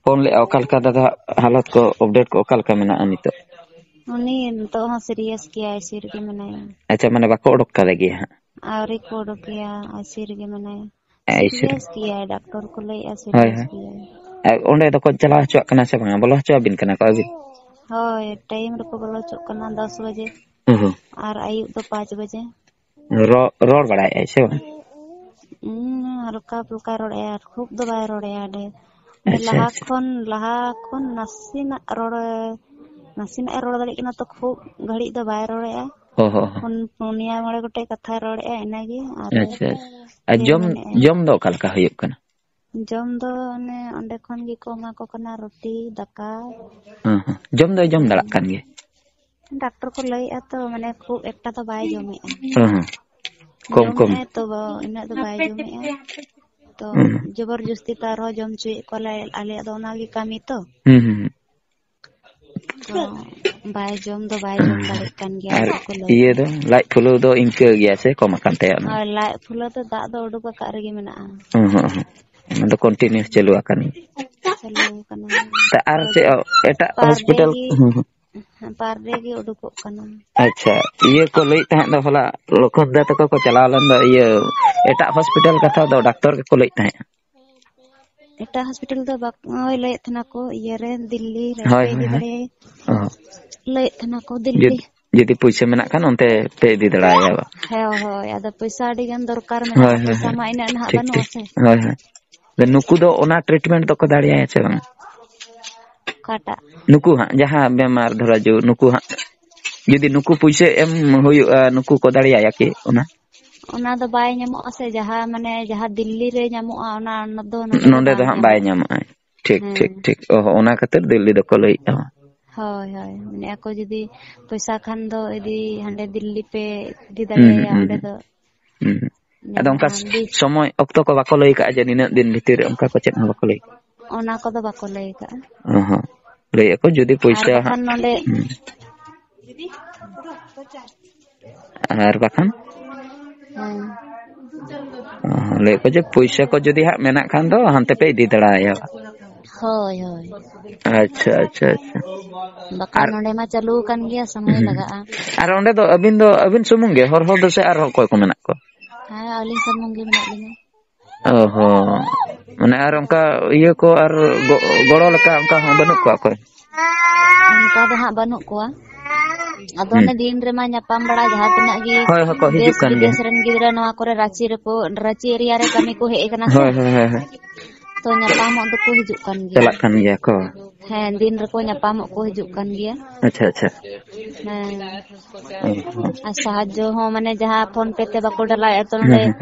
ᱯᱷᱳᱱ ᱞᱮᱫᱼᱟ, ᱚᱠᱟ ᱞᱮᱠᱟ ᱫᱟᱫᱟ ᱦᱟᱞᱚᱛ ᱠᱚ, ᱟᱯᱰᱮᱴ ᱠᱚ ᱚᱠᱟ ᱞᱮᱠᱟ ᱢᱮᱱᱟᱜᱼᱟ ᱱᱤᱛᱚᱜ? ᱩᱱᱤ ᱱᱤᱛᱚᱜ ᱦᱚᱸ ᱥᱤᱨᱤᱭᱟᱥ ᱜᱮᱭᱟ, ᱟᱭᱥᱤᱭᱩ ᱨᱮᱜᱮ ᱢᱮᱱᱟᱭᱟ᱾ ᱟᱪᱪᱷᱟ, ᱢᱟᱱᱮ ᱵᱟᱠᱚ ᱚᱰᱚᱠ ᱠᱟᱫᱮ ᱜᱮᱭᱟ ᱦᱟᱸᱜ? ᱟᱹᱣᱨᱤ ᱠᱚ ᱚᱰᱚᱠᱮᱭᱟ, ᱟᱭᱥᱤᱭᱩ ᱨᱮᱜᱮ ᱢᱮᱱᱟᱭᱟ᱾ ᱟᱭᱥᱤᱭᱩ ᱨᱮ᱾ ᱥᱤᱨᱤᱭᱟᱥ ᱜᱮᱭᱟᱭ, ᱰᱟᱠᱛᱚᱨ ᱠᱚ ᱞᱟᱹᱭᱮᱫᱼᱟ ᱦᱳᱭ, ᱥᱤᱨᱤᱭᱟᱥ ᱦᱳᱭ᱾ ᱜᱮᱭᱟᱭ᱾ ᱟᱨ ᱚᱸᱰᱮ ᱫᱚᱠᱚ ᱪᱟᱞᱟᱣ ᱦᱚᱪᱚᱣᱟᱜ ᱠᱟᱱᱟ ᱥᱮ ᱵᱟᱝᱟ? ᱵᱚᱞᱚ ᱦᱚᱪᱚᱣᱟᱵᱤᱱ ᱠᱟᱱᱟ ᱠᱚ ᱟᱹᱵᱤᱱ? ᱦᱳᱭ, ᱴᱟᱭᱤᱢ ᱨᱮᱠᱚ ᱵᱚᱞᱚ ᱦᱚᱪᱚᱜ ᱠᱟᱱᱟ ᱫᱚᱥ ᱵᱟᱡᱮ᱾ ᱦᱩᱸ, ᱦᱩᱸ᱾ ᱟᱨ ᱟᱹᱭᱩᱵ ᱫᱚ ᱯᱟᱸᱪ ᱵᱟᱡᱮ᱾ ᱨᱚ-, ᱨᱚᱲ ᱵᱟᱲᱟᱭᱮᱫᱼᱟᱭ ᱥᱮ ᱵᱟᱝ? ᱦᱩᱸ, ᱦᱟᱞᱠᱟ ᱯᱷᱩᱞᱠᱟ ᱨᱚᱲᱮᱫᱼᱟᱭ, ᱟᱨ ᱠᱷᱩᱵ ᱫᱚ ᱵᱟᱭ ᱨᱚᱲᱮᱫᱼᱟ ᱚᱸᱰᱮ᱾ ᱟᱪᱪᱷᱟ, ᱞᱟᱦᱟ ᱟᱪᱪᱷᱟ᱾ ᱠᱷᱚᱱ, ᱞᱟᱦᱟ ᱠᱷᱚᱱ ᱱᱟᱥᱮᱱᱟᱜ ᱨᱚᱲ, ᱱᱟᱥᱮᱱᱟᱜ ᱮ ᱨᱚᱲ ᱫᱟᱲᱮᱭᱟᱜ ᱠᱟᱱᱟ ᱛᱚ, ᱠᱷᱩᱵ ᱜᱷᱟᱹᱲᱤᱡ ᱫᱚ ᱵᱟᱭ ᱨᱚᱲᱮᱫᱼᱟ᱾ ᱦᱚᱸ, ᱦᱚᱸ, ᱦᱚᱸ᱾ ᱯᱩᱱ-, ᱯᱩᱱᱭᱟ ᱢᱚᱬᱮ ᱜᱚᱴᱮᱡ ᱠᱟᱛᱷᱟᱭ ᱨᱚᱲᱮᱫᱼᱟ, ᱤᱱᱟᱹᱜᱮ᱾ ᱟᱨ ᱟᱪᱪᱷᱟ, ᱟᱪᱪᱷᱟ᱾ ᱟᱨ ᱪᱮᱫ ᱮ ᱡᱚᱢ, ᱢᱮᱱᱮᱫᱼᱟ? ᱡᱚᱢ ᱫᱚ ᱚᱠᱟ ᱞᱮᱠᱟ ᱦᱩᱭᱩᱜ ᱠᱟᱱᱟ? ᱡᱚᱢ ᱫᱚ ᱚᱱᱮ ᱚᱸᱰᱮ ᱠᱷᱚᱱ ᱜᱮᱠᱚ ᱮᱢᱟ ᱠᱚ ᱠᱟᱱᱟ, ᱨᱩᱴᱤ, ᱫᱟᱠᱟ᱾ ᱦᱮᱸ, ᱦᱮᱸ᱾ ᱡᱚᱢ ᱫᱚᱭ ᱡᱚᱢ ᱫᱟᱲᱮᱭᱟᱜ ᱠᱟᱱ ᱜᱮᱭᱟ? ᱰᱟᱠᱛᱚᱨ ᱠᱚ ᱞᱟᱹᱭᱮᱫᱼᱟ ᱛᱚ, ᱢᱟᱱᱮ ᱠᱷᱩᱵ ᱮᱠᱴᱟ ᱫᱚ ᱵᱟᱭ ᱡᱚᱢᱮᱫᱼᱟ᱾ ᱦᱮᱸ, ᱦᱮᱸ᱾ ᱠᱚᱢ, ᱠᱚᱢ᱾ ᱡᱚᱢᱮᱫᱼᱟᱭ ᱛᱚ, ᱤᱱᱟᱹᱜ ᱫᱚ ᱵᱟᱭ ᱡᱚᱢᱮᱫᱼᱟ᱾ ᱛᱚ ᱦᱮᱸ, ᱦᱮᱸ᱾ ᱡᱚᱵᱚᱨ ᱡᱚᱥᱛᱤ ᱛᱮ ᱟᱨᱦᱚᱸ ᱡᱚᱢ ᱦᱚᱪᱚᱭᱮᱫ ᱠᱚᱣᱟᱞᱮ, ᱟᱞᱮᱭᱟᱜ ᱫᱚ ᱚᱱᱟᱜᱮ ᱠᱟᱹᱢᱤ ᱛᱚ᱾ ᱦᱩᱸ, ᱦᱩᱸ, ᱦᱩᱸ᱾ ᱛᱚ ᱵᱟᱭ ᱡᱚᱢ ᱫᱚ ᱵᱟᱭ ᱡᱚᱢ ᱫᱟᱲᱮᱭᱟᱜ ᱠᱟᱱ ᱜᱮᱭᱟ, ᱟᱨ ᱟᱫᱚ ᱠᱚ ᱞᱟᱹᱭ ᱤᱭᱟᱹ ᱫᱟ᱾ ᱫᱚ, ᱞᱟᱡ ᱯᱷᱩᱞᱟᱹᱣ ᱫᱚ ᱤᱱᱠᱟᱹ ᱜᱮᱭᱟ ᱥᱮ ᱠᱚᱢ ᱟᱠᱟᱱ ᱛᱟᱭᱟ ᱚᱱᱟ? ᱦᱳᱭ, ᱞᱟᱡ ᱯᱷᱩᱞᱟᱹᱣ ᱫᱚ ᱫᱟᱜ ᱫᱚ ᱩᱰᱩᱠ ᱟᱠᱟᱫ ᱨᱮᱜᱮ ᱢᱮᱱᱟᱜᱼᱟ᱾ ᱦᱩᱸ, ᱦᱩᱸ, ᱦᱩᱸ᱾ ᱚᱱᱟ ᱫᱚ ᱠᱚᱱᱴᱤᱱᱤᱭᱩ ᱪᱟᱹᱞᱩ ᱟᱠᱟᱱ ᱜᱮᱭᱟ᱾ ᱪᱟᱹᱞᱩ ᱟᱠᱟᱱᱟ᱾ ᱛᱟ ᱟᱨ ᱪᱮᱫ ᱮᱴᱟᱜ ᱯᱟᱨ ᱰᱮ ᱦᱚᱥᱯᱤᱴᱟᱞ? ᱜᱮ, ᱦᱩᱸ, ᱦᱩᱸ᱾ ᱦᱮᱸ, ᱯᱟᱨ ᱰᱮ ᱜᱮ ᱩᱰᱩᱠᱚᱜ ᱠᱟᱱᱟ᱾ ᱟᱪᱪᱷᱟ, ᱤᱭᱟᱹ ᱠᱚ ᱞᱟᱹᱭᱮᱫ ᱛᱟᱦᱮᱸᱫ ᱫᱚ ᱦᱚᱞᱟ, ᱞᱚᱠᱷᱚᱱ ᱫᱟ ᱛᱟᱠᱚ ᱠᱚ ᱪᱟᱞᱟᱣ ᱞᱮᱱ ᱫᱚ, ᱤᱭᱟᱹ, ᱮᱴᱟᱜ ᱦᱚᱥᱯᱤᱴᱟᱞ ᱠᱟᱛᱷᱟ ᱫᱚ ᱰᱟᱠᱛᱚᱨ ᱜᱮᱠᱚ ᱞᱟᱹᱭᱮᱫ ᱛᱟᱦᱮᱸᱫ᱾ ᱮᱴᱟᱜ ᱦᱚᱥᱯᱤᱴᱟᱞ ᱫᱚ ᱵᱟᱠ-, ᱳᱭ ᱞᱟᱹᱭᱮᱫ ᱛᱟᱦᱮᱱᱟ ᱠᱚ ᱤᱭᱟᱹ ᱨᱮ, ᱫᱤᱞᱞᱤ ᱨᱮ ᱦᱳᱭ, ᱯᱮ ᱦᱳᱭ, ᱤᱫᱤ ᱦᱳᱭ᱾ ᱫᱟᱲᱮᱭᱟᱭᱟ᱾ ᱚ᱾ ᱞᱟᱹᱭᱮᱫ ᱛᱟᱦᱮᱱᱟ ᱠᱚ ᱫᱤᱞᱞᱤ᱾ ᱡᱩᱫᱤ, ᱡᱩᱫᱤ ᱯᱩᱭᱥᱟᱹ ᱢᱮᱱᱟᱜ ᱠᱷᱟᱱ ᱚᱱᱛᱮ ᱯᱮ ᱤᱫᱤ ᱫᱟᱲᱮᱭᱟᱭᱟ ᱵᱟ? ᱦᱮᱸ, ᱦᱳᱭ, ᱟᱫᱚ ᱯᱚᱭᱥᱟ ᱟᱹᱰᱤ ᱜᱟᱱ ᱫᱚᱨᱠᱟᱨ ᱢᱮᱱᱟᱜᱼᱟ, ᱦᱳᱭ, ᱦᱳᱭ, ᱯᱚᱭᱥᱟ ᱦᱳᱭ᱾ ᱢᱟ ᱤᱱᱟᱹᱜ ᱱᱟᱦᱟᱜ ᱴᱷᱤᱠ, ᱵᱟᱹᱱᱩᱜᱼᱟ ᱴᱷᱤᱠ᱾ ᱥᱮ᱾ ᱦᱳᱭ, ᱦᱳᱭ᱾ ᱟᱫᱚ ᱱᱩᱠᱩ ᱫᱚ ᱚᱱᱟ ᱴᱨᱤᱴᱢᱮᱱᱴ ᱫᱚᱠᱚ ᱫᱟᱲᱮᱭᱟᱭᱟ ᱥᱮ ᱵᱟᱝ? ᱚᱠᱟᱴᱟᱜ? ᱱᱩᱠᱩ ᱦᱟᱸᱜ, ᱡᱟᱦᱟᱸ ᱵᱮᱢᱟᱨ ᱫᱷᱚᱨᱟ ᱡᱩ, ᱱᱩᱠᱩ ᱦᱟᱸᱜ, ᱡᱩᱫᱤ ᱱᱩᱠᱩ ᱯᱩᱭᱥᱟᱹ ᱮᱢ ᱦᱩᱭᱩᱜᱼᱟ, ᱱᱩᱠᱩ ᱠᱚ ᱫᱟᱲᱮᱭᱟᱭᱟ ᱠᱤ ᱚᱱᱟ? ᱚᱱᱟ ᱫᱚ ᱵᱟᱭ ᱧᱟᱢᱚᱜᱼᱟ ᱥᱮ, ᱡᱟᱦᱟᱸ, ᱢᱟᱱᱮ, ᱡᱟᱦᱟᱸ ᱫᱤᱞᱞᱤ ᱨᱮ ᱧᱟᱢᱚᱜᱼᱟ, ᱚᱱᱟ ᱱᱚᱛᱮ ᱫᱚ, ᱱᱚᱰᱮ ᱫᱚ ᱱᱚᱰᱮ ᱫᱚ ᱵᱟᱝ ᱦᱟᱸᱜ ᱵᱟᱭ ᱧᱟᱢᱚᱜᱼᱟ᱾ ᱧᱟᱢᱚᱜᱼᱟ᱾ ᱴᱷᱤᱠ, ᱦᱮᱸ᱾ ᱴᱷᱤᱠ, ᱴᱷᱤᱠ᱾ ᱚ, ᱚᱱᱟ ᱠᱷᱟᱹᱛᱤᱨ ᱫᱤᱞᱞᱤ ᱫᱚᱠᱚ ᱞᱟᱹᱭᱮᱫᱼᱟ᱾ ᱦᱳᱭ, ᱦᱳᱭ᱾ ᱢᱟᱱᱮ, ᱟᱠᱚ ᱡᱩᱫᱤ ᱯᱚᱭᱥᱟ ᱠᱷᱟᱱ ᱫᱚ ᱤᱫᱤ ᱦᱟᱸᱰᱮ ᱫᱤᱞᱞᱤ ᱯᱮ ᱤᱫᱤ ᱦᱩᱸ, ᱦᱩᱸ, ᱫᱟᱲᱮᱭᱟᱭᱟ, ᱦᱩᱸ, ᱚᱸᱰᱮ ᱦᱩᱸ᱾ ᱫᱚ ᱦᱩᱸ, ᱦᱩᱸ᱾ ᱟᱫᱚ ᱚᱱᱠᱟ ᱧᱟᱢᱚᱜᱼᱟ᱾ ᱵᱤ- ᱥᱚᱢᱚᱭ ᱚᱠᱛᱚ ᱠᱚ ᱵᱟᱠᱚ ᱞᱟᱹᱭ ᱠᱟᱜᱼᱟ ᱡᱮ ᱱᱤᱱᱟᱹᱜ ᱫᱤᱱ ᱵᱷᱤᱛᱤᱨ ᱨᱮ, ᱚᱱᱠᱟ ᱠᱚ ᱪᱮᱫ ᱦᱚᱸ ᱵᱟᱠᱚ ᱞᱟᱹᱭ ᱠᱟᱜᱼᱟ? ᱚᱱᱟ ᱠᱚᱫᱚ ᱵᱟᱠᱚ ᱞᱟᱹᱭ ᱠᱟᱜᱼᱟ᱾ ᱚ ᱦᱚᱸ᱾ ᱞᱟᱹᱭᱮᱫᱼᱟ ᱠᱚ ᱡᱩᱫᱤ ᱟᱨ ᱯᱚᱭᱥᱟ ᱦᱟᱸᱜ, ᱵᱟᱠᱷᱟᱱ ᱱᱚᱰᱮ ᱦᱩᱸ᱾ ᱟᱨ ᱵᱟᱠᱷᱟᱱ? ᱦᱮᱸ᱾ ᱚ, ᱞᱟᱹᱭᱮᱫ ᱠᱚ ᱡᱮ ᱯᱩᱭᱥᱟᱹ ᱠᱚ ᱡᱩᱫᱤ ᱦᱟᱸᱜ ᱢᱮᱱᱟᱜ ᱠᱷᱟᱱ ᱫᱚ ᱦᱟᱱᱛᱮ ᱯᱮ ᱤᱫᱤ ᱫᱟᱲᱮᱭᱟᱭᱟ᱾ ᱦᱳᱭ, ᱦᱳᱭ᱾ ᱟᱪᱪᱷᱟ, ᱟᱪᱪᱷᱟ, ᱟᱪᱪᱷᱟ᱾ ᱵᱟᱠᱷᱟᱱ ᱟᱨ ᱱᱚᱰᱮ ᱢᱟ ᱪᱟᱹᱞᱩ ᱟᱠᱟᱱ ᱜᱮᱭᱟ, ᱥᱚᱢᱚᱭ ᱦᱩᱸ᱾ ᱞᱟᱜᱟᱜᱼᱟ᱾ ᱟᱨ ᱚᱸᱰᱮ ᱫᱚ ᱟᱹᱵᱤᱱ ᱫᱚ, ᱟᱹᱵᱤᱱ ᱥᱩᱢᱩᱝ ᱜᱮ ᱦᱚᱲ, ᱦᱚᱲ ᱫᱚ ᱥᱮ ᱟᱨᱦᱚᱸ ᱚᱠᱚᱭ ᱠᱚ ᱢᱮᱱᱟᱜ ᱠᱚᱣᱟ? ᱦᱮᱸ, ᱟᱹᱞᱤᱧ ᱥᱩᱢᱩᱝ ᱜᱮ ᱢᱮᱱᱟᱜ ᱞᱤᱧᱟ᱾ ᱚ ᱦᱚᱸ᱾ ᱢᱟᱱᱮ ᱟᱨ ᱚᱱᱠᱟ ᱤᱭᱟᱹ ᱠᱚ ᱟᱨ ᱜᱚ-, ᱜᱚᱲᱚ ᱞᱮᱠᱟ ᱚᱱᱠᱟ ᱦᱚᱸ ᱵᱟᱹᱱᱩᱜ ᱠᱚᱣᱟ ᱚᱠᱚᱭ? ᱚᱱᱠᱟ ᱫᱚ ᱦᱟᱸᱜ ᱵᱟᱹᱱᱩᱜ ᱠᱚᱣᱟ᱾ ᱟᱫᱚ ᱦᱩᱸ᱾ ᱚᱱᱮ ᱫᱤᱱ ᱨᱮᱢᱟ ᱧᱟᱯᱟᱢ ᱵᱟᱲᱟ ᱡᱟᱦᱟᱸ ᱛᱤᱱᱟᱹᱜ ᱜᱮ ᱦᱳᱭ, ᱦᱳᱭ, ᱠᱚ ᱦᱤᱡᱩᱜ ᱫᱮᱥ ᱠᱟᱱ ᱜᱮᱭᱟ᱾ ᱵᱤᱫᱮᱥ ᱨᱮᱱ ᱜᱤᱫᱽᱨᱟᱹ ᱱᱚᱣᱟ ᱠᱚᱨᱮ ᱨᱟᱸᱪᱤ ᱨᱮᱠᱚ, ᱨᱟᱸᱪᱤ ᱮᱨᱤᱭᱟ ᱨᱮ ᱠᱟᱹᱢᱤ ᱠᱚ ᱦᱮᱡ ᱟᱠᱟᱱᱟ ᱥᱮ᱾ ᱦᱳᱭ, ᱦᱳᱭ, ᱦᱳᱭ, ᱦᱳᱭ᱾ ᱛᱚ ᱧᱟᱯᱟᱢᱚᱜ ᱫᱚᱠᱚ ᱦᱤᱡᱩᱜ ᱠᱟᱱ ᱜᱮᱭᱟ᱾ ᱪᱟᱞᱟᱜ ᱠᱟᱱ ᱜᱮᱭᱟ ᱠᱚ᱾ ᱦᱮᱸ, ᱫᱤᱱ ᱨᱮᱠᱚ ᱧᱟᱯᱟᱢᱚᱜ ᱠᱚ ᱦᱤᱡᱩᱜ ᱠᱟᱱ ᱜᱮᱭᱟ᱾ ᱟᱪᱪᱷᱟ, ᱟᱪᱪᱷᱟ᱾ ᱦᱮᱸ᱾ ᱚ, ᱦᱚᱸ᱾ ᱟᱨ ᱥᱟᱦᱟᱡᱽᱡᱚ ᱦᱚᱸ ᱢᱟᱱᱮ ᱡᱟᱦᱟᱸ PhonePe ᱛᱮ ᱵᱟᱠᱚ ᱰᱟᱞᱟᱣᱮᱫᱼᱟ, ᱛᱚ ᱦᱮᱸ, ᱱᱚᱰᱮ ᱦᱮᱸ᱾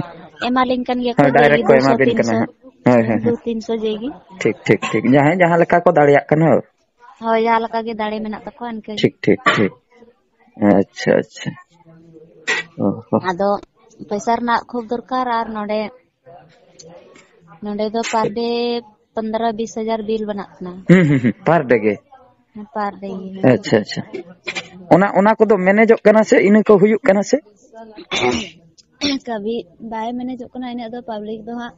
ᱮᱢᱟᱞᱤᱧ ᱠᱟᱱ ᱜᱮᱭᱟ ᱠᱚ ᱦᱳᱭ, ᱡᱮᱜᱮ direct ᱠᱚ ᱮᱢᱟ ᱫᱩᱥᱚ, ᱵᱤᱱ ᱠᱟᱱᱟ ᱛᱤᱱᱥᱚ, ᱦᱟᱸᱜ᱾ ᱦᱳᱭ, ᱦᱮᱸ, ᱫᱩ ᱦᱮᱸ᱾ ᱛᱤᱱᱥᱚ ᱡᱮᱜᱮ᱾ ᱴᱷᱤᱠ, ᱴᱷᱤᱠ, ᱴᱷᱤᱠ᱾ ᱡᱟᱦᱟᱸᱭ ᱡᱟᱦᱟᱸ ᱞᱮᱠᱟ ᱠᱚ ᱫᱟᱲᱮᱭᱟᱜ ᱠᱟᱱᱟ᱾ ᱦᱳᱭ, ᱡᱟᱦᱟᱸ ᱞᱮᱠᱟ ᱜᱮ ᱫᱟᱲᱮ ᱢᱮᱱᱟᱜ ᱛᱟᱠᱚᱣᱟ ᱤᱱᱠᱟᱹ ᱜᱮ᱾ ᱴᱷᱤᱠ, ᱴᱷᱤᱠ, ᱴᱷᱤᱠ᱾ ᱟᱪᱪᱷᱟ, ᱟᱪᱪᱷᱟ᱾ ᱚ, ᱦᱚᱸ᱾ ᱟᱫᱚ ᱯᱚᱭᱥᱟ ᱨᱮᱱᱟᱜ ᱠᱷᱩᱵ ᱫᱚᱨᱠᱟᱨ, ᱟᱨ ᱱᱚᱰᱮ, ᱱᱚᱰᱮ ᱫᱚ per day ᱯᱚᱱᱫᱽᱨᱚ ᱵᱤᱥ ᱦᱟᱡᱟᱨ ᱵᱤᱞ ᱵᱮᱱᱟᱜ ᱠᱟᱱᱟ᱾ ᱦᱩᱸ, ᱦᱩᱸ, ᱦᱩᱸ, per day ᱜᱮ? ᱦᱮᱸ, per day ᱜᱮ, ᱦᱮᱸ᱾ ᱟᱪᱪᱷᱟ, ᱟᱪᱪᱷᱟ᱾ ᱚᱱᱟ, ᱚᱱᱟ ᱠᱚᱫᱚ ᱢᱮᱱᱮᱡᱚᱜ ᱠᱟᱱᱟ ᱥᱮ ᱤᱱᱟᱹ ᱠᱚ ᱦᱩᱭᱩᱜ ᱠᱟᱱᱟ ᱥᱮ? ᱠᱟᱹᱢᱤ ᱵᱟᱭ ᱢᱮᱱᱮᱡᱚᱜ ᱠᱟᱱᱟ ᱤᱱᱟᱹᱜ ᱫᱚ, public ᱫᱚ ᱦᱟᱸᱜ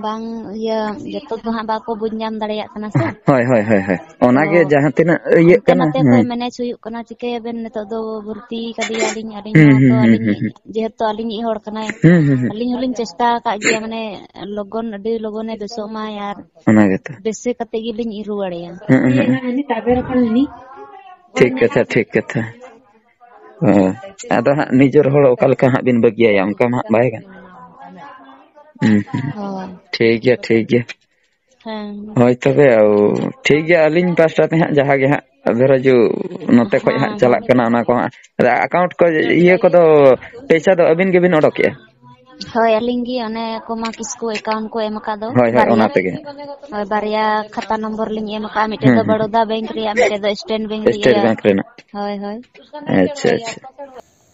ᱵᱟᱝ, ᱤᱭᱟᱹ, ᱡᱚᱛᱚ ᱫᱚ ᱦᱟᱸᱜ ᱵᱟᱠᱚ ᱵᱩᱡᱽ ᱧᱟᱢ ᱫᱟᱲᱮᱭᱟᱜ ᱠᱟᱱᱟ ᱥᱮ᱾ ᱦᱳᱭ, ᱦᱳᱭ, ᱦᱳᱭ, ᱦᱳᱭ᱾ ᱛᱚ ᱚᱱᱟᱜᱮ ᱡᱟᱦᱟᱸ ᱛᱤᱱᱟᱹᱜ ᱤᱭᱟᱹᱜ ᱦᱟᱱᱛᱮ ᱠᱟᱱᱟ᱾ ᱱᱟᱛᱮ ᱠᱷᱚᱡ ᱦᱮᱸ᱾ manage ᱦᱩᱭᱩᱜ ᱠᱟᱱᱟ, ᱪᱤᱠᱟᱹᱭᱟᱵᱮᱱ? ᱱᱤᱛᱚᱜ ᱫᱚ ᱵᱷᱚᱨᱛᱤ ᱠᱟᱫᱮᱭᱟᱞᱤᱧ ᱟᱹᱞᱤᱧ ᱦᱩᱸ, ᱦᱚᱸ, ᱛᱚ ᱦᱩᱸ, ᱦᱩᱸ, ᱟᱹᱞᱤᱧ ᱦᱩᱸ, ᱦᱩᱸ᱾ ᱡᱮᱦᱮᱛᱩ ᱟᱹᱞᱤᱧᱤᱡ ᱦᱚᱲ ᱠᱟᱱᱟᱭ, ᱦᱩᱸ, ᱦᱩᱸ, ᱦᱩᱸ᱾ ᱟᱹᱞᱤᱧ ᱦᱚᱸᱞᱤᱧ ᱪᱮᱥᱴᱟ ᱟᱠᱟᱫ ᱜᱮᱭᱟ, ᱢᱟᱱᱮ ᱞᱚᱜᱚᱱ, ᱟᱹᱰᱤ ᱞᱚᱜᱚᱱᱮ ᱵᱮᱥᱚᱜ ᱢᱟᱭ, ᱟᱨ ᱚᱱᱟ ᱜᱮᱛᱚ᱾ ᱵᱮᱥ ᱠᱟᱛᱮ ᱜᱮᱞᱤᱧ ᱤᱫᱤ ᱨᱩᱣᱟᱹᱲᱮᱭᱟ᱾ ᱦᱩᱸ, ᱦᱩᱸ, ᱦᱩᱸ᱾ ᱴᱷᱤᱠ ᱠᱟᱛᱷᱟ, ᱴᱷᱤᱠ ᱠᱟᱛᱷᱟ᱾ ᱦᱮᱸ, ᱟᱫᱚ ᱦᱟᱸᱜ ᱱᱤᱡᱮᱨ ᱦᱚᱲ ᱚᱠᱟ ᱞᱮᱠᱟ ᱦᱟᱸᱜ ᱵᱤᱱ ᱵᱟᱹᱜᱤᱭᱟᱭᱟ, ᱚᱱᱠᱟ ᱢᱟ ᱦᱟᱸᱜ ᱵᱟᱭ ᱜᱟᱱᱚᱜ᱾ ᱦᱩᱸ, ᱦᱩᱸ᱾ ᱦᱳᱭ᱾ ᱴᱷᱤᱠ ᱜᱮᱭᱟ, ᱴᱷᱤᱠ ᱜᱮᱭᱟ᱾ ᱦᱮᱸ᱾ ᱦᱳᱭ ᱛᱚᱵᱮ, ᱟᱣ, ᱴᱷᱤᱠ ᱜᱮᱭᱟ, ᱟᱹᱞᱤᱧ ᱯᱟᱥᱴᱟ ᱛᱮ ᱦᱟᱸᱜ ᱡᱟᱦᱟᱸ ᱜᱮ ᱦᱟᱸᱜ ᱫᱷᱚᱨᱚ ᱡᱩ ᱱᱚᱛᱮ ᱠᱷᱚᱡ ᱦᱟᱸᱜ ᱦᱮᱸ, ᱪᱟᱞᱟᱜ ᱦᱮᱸ᱾ ᱠᱟᱱᱟ ᱚᱱᱟ ᱠᱚ ᱦᱟᱸᱜ᱾ ᱟᱫᱚ account ᱠᱚ ᱤᱭᱟᱹ ᱠᱚᱫᱚ ᱯᱚᱭᱥᱟ ᱫᱚ ᱟᱹᱵᱤᱱ ᱜᱮᱵᱤᱱ ᱚᱰᱚᱠᱮᱜᱼᱟ? ᱦᱳᱭ, ᱟᱹᱞᱤᱧ ᱜᱮ ᱚᱱᱮ ᱠᱚᱢᱟ ᱠᱤᱥᱠᱩ account ᱠᱚ ᱮᱢ ᱟᱠᱟᱫ ᱫᱚ, ᱦᱳᱭ, ᱦᱳᱭ, ᱵᱟᱨᱭᱟ᱾ ᱚᱱᱟ ᱛᱮᱜᱮ᱾ ᱦᱳᱭ, ᱵᱟᱨᱭᱟ ᱠᱷᱟᱛᱟ ᱱᱚᱢᱵᱚᱨ ᱞᱤᱧ ᱮᱢ ᱟᱠᱟᱫᱼᱟ, ᱢᱤᱫᱴᱮᱡ ᱦᱩᱸ, ᱫᱚ ᱦᱩᱸ᱾ ᱵᱟᱲᱚᱫᱟ ᱵᱮᱝᱠ ᱨᱮᱭᱟᱜ, ᱢᱤᱫᱴᱮᱡ ᱫᱚ ᱥᱴᱮᱴ ᱵᱮᱝᱠ ᱨᱮᱭᱟᱜ᱾ ᱥᱴᱮᱴ ᱵᱮᱝᱠ ᱨᱮᱱᱟᱜ᱾ ᱦᱳᱭ, ᱦᱳᱭ᱾ ᱟᱪᱪᱷᱟ, ᱟᱪᱪᱷᱟ᱾